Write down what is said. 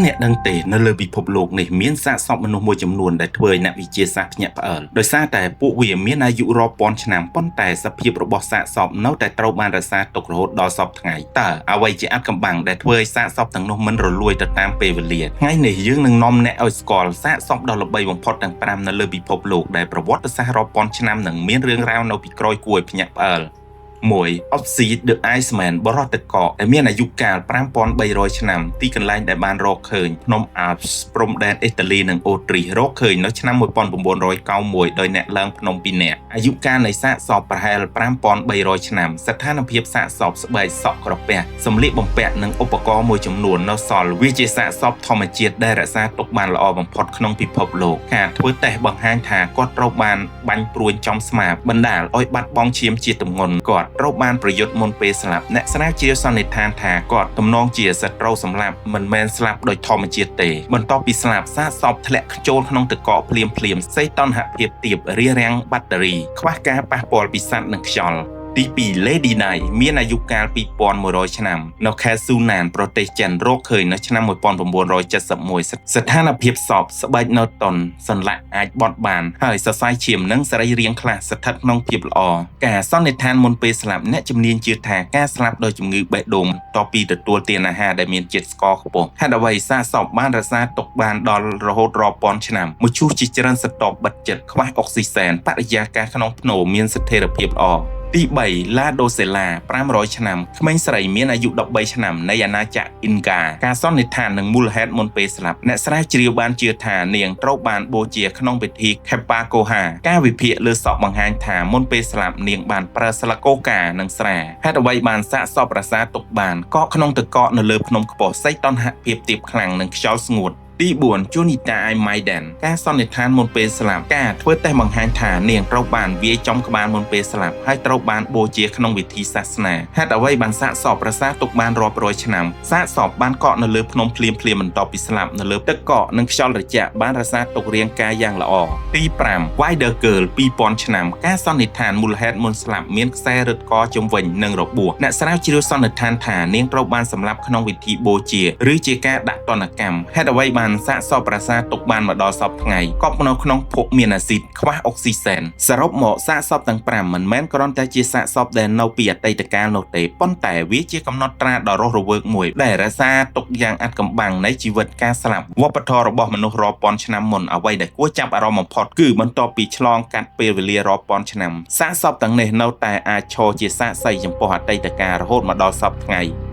អ្នកដឹងទេនៅលើពិភពលោកនេះមានសាកសពមនុស្សមួយចំនួនដែលធ្វើឲ្យអ្នកវិទ្យាសាស្ត្រភ្ញាក់ផ្អើលដោយសារតែពួកវាមានអាយុរាប់ពាន់ឆ្នាំប៉ុន្តែសភាពរបស់សាកសពនៅតែត្រូវបានរក្សាទុករហូតដល់សព្វថ្ងៃតើអ្វីជាអាថ៌កំបាំងដែលធ្វើឲ្យសាកសពទាំងនោះមិនរលួយទៅតាមពេលវេលាថ្ងៃនេះយើងនឹងនាំអ្នកឲ្យស្គាល់សាកសពដ៏ល្បីបំផុតទាំង5នៅលើពិភពលោកដែលប្រវត្តិសាស្ត្ររាប់ពាន់ឆ្នាំនិងមានរឿងរ៉ាវនៅពីក្រោយគួរឲ្យភ្ញាក់ផ្អើល1 Otzi the Iceman បុរសទឹកកកដែលមានអាយុកាល5300ឆ្នាំទីកន្លែងដែលបានរកឃើញភ្នំ Alps ព្រំដែនអ៊ីតាលីនិងអូទ្រីសរកឃើញនៅឆ្នាំ1991ដោយអ្នកឡើងភ្នំពីរនាក់អាយុកាលនៃសាកសពប្រហែល5300ឆ្នាំស្ថានភាពសាកសពស្បែកសក់ក្រពះសម្លៀកបំពាក់និងឧបករណ៍មួយចំនួននៅសល់វាជាសាកសពធម្មជាតិដែលរក្សាទុកបានល្អបំផុតក្នុងពិភពលោកការធ្វើតេស្តបង្ហាញថាគាត់ត្រូវបានបាញ់ព្រួញចំស្មាបណ្ដាលឲ្យបាត់បង់ឈាមជាទម្ងន់គាត់ត្រូវបានប្រយុទ្ធមុនពេលស្លាប់អ្នកស្រាវជ្រាវសន្និដ្ឋានថាគាត់ទំនងជាសត្រូវសម្លាប់មិនមែនស្លាប់ដោយធម្មជាតិទេបន្ទាប់ពីស្លាប់សាកសពធ្លាក់ចូលក្នុងទឹកកកភ្លាមភ្លាមសីតុណ្ហភាពទាបរារាំងបាក់តេរីខ្វះការប៉ះពាល់ពីសត្វនិងខ្យល់ទី2 Lady Dai មានអាយុកាល2100ឆ្នាំនៅខេត្តស៊ូណានប្រទេសចិនរកឃើញនៅឆ្នាំ1971ស្ថានភាពសពស្បែកនៅតុនសន្លាក់អាចបត់បានហើយសរសៃឈាមនិងសរីរាង្គខ្លះស្ថិតក្នុងភាពល្អការសន្និដ្ឋានមុនពេលស្លាប់អ្នកជំនាញជឿថាការស្លាប់ដោយជំងឺបេះដូងតពីទទួលទានអាហារដែលមានជាតិស្ករខ្ពស់ហេតុអ្វីសាកសពបានរក្សាទុកបានដល់រហូតរាប់ពាន់ឆ្នាំមឈូសជាច្រើនសន្ទាប់បិទជិតខ្វះអុកស៊ីសែនបរិយាកាសក្នុងភ្នូមានស្ថិរភាពល្អទី3ឡាដូសេឡា500ឆ្នាំក្មេងស្រីមានអាយុ13ឆ្នាំនៃអាណាចក្រអ៊ីនកាការសន្និដ្ឋាននិងមូលហេតុមុនពេលស្លាប់អ្នកស្រាវជ្រាវបានជឿថានាងត្រូវបានបូជាក្នុងពិធីខេប៉ាកូហាការវិភាគលើសក់បង្ហាញថាមុនពេលស្លាប់នាងបានប្រើស្លឹកកូកានិងស្រាហេតុអ្វីបានសាកសពរក្សាទុកបានកកក្នុងទឹកកកនៅលើភ្នំខ្ពស់សីតុណ្ហភាពទាបខ្លាំងនិងខ្យល់ស្ងួតទី4 Junita Maiden ការសន្និដ្ឋានមុនពេលស្លាប់ការធ្វើតេស្តបង្ហាញថានាងត្រូវបានវាយចំក្បាលមុនពេលស្លាប់ហើយត្រូវបានបូជាក្នុងវិធីសាសនាហេតុអ្វីបានសាកសពរក្សាទុកបានរាប់រយឆ្នាំសាកសពបានកក់នៅលើភ្នំភ្លាមភ្លាមបន្ទាប់ពីស្លាប់នៅលើទឹកកកនិងខ្យល់ត្រជាក់បានរក្សាទុករាងកាយយ៉ាងល្អទី5 Wider Girl 2000ឆ្នាំការសន្និដ្ឋានមូលហេតុមុនស្លាប់មានខ្សែរឹតកជុំវិញនិងរបួសអ្នកស្រាវជ្រាវសន្និដ្ឋានថានាងត្រូវបានសម្លាប់ក្នុងវិធីបូជាឬជាការដាក់ទណ្ឌកម្មហេតុអ្វីបានសាកសពរក្សាទុកបានមកដល់សព្វថ្ងៃកប់នៅក្នុងភក់មានអាស៊ីតខ្វះអុកស៊ីសែនសរុបមកសាកសពទាំង5មិនមែនគ្រាន់តែជាសាកសពដែលនៅពីអតីតកាលនោះទេប៉ុន្តែវាជាកំណត់ត្រាដ៏រស់រវើកមួយដែលរក្សាទុកយ៉ាងអាថ៌កំបាំងនៃជីវិតការស្លាប់វប្បធម៌របស់មនុស្សរាប់ពាន់ឆ្នាំមុនអ្វីដែលគួរចាប់អារម្មណ៍បំផុតគឺបន្ទាប់ពីឆ្លងកាត់ពេលវេលារាប់ពាន់ឆ្នាំសាកសពទាំងនេះនៅតែអាចឈរជាសាក្សីចំពោះអតីតកាលរហូតមកដល់សព្វថ្ងៃ។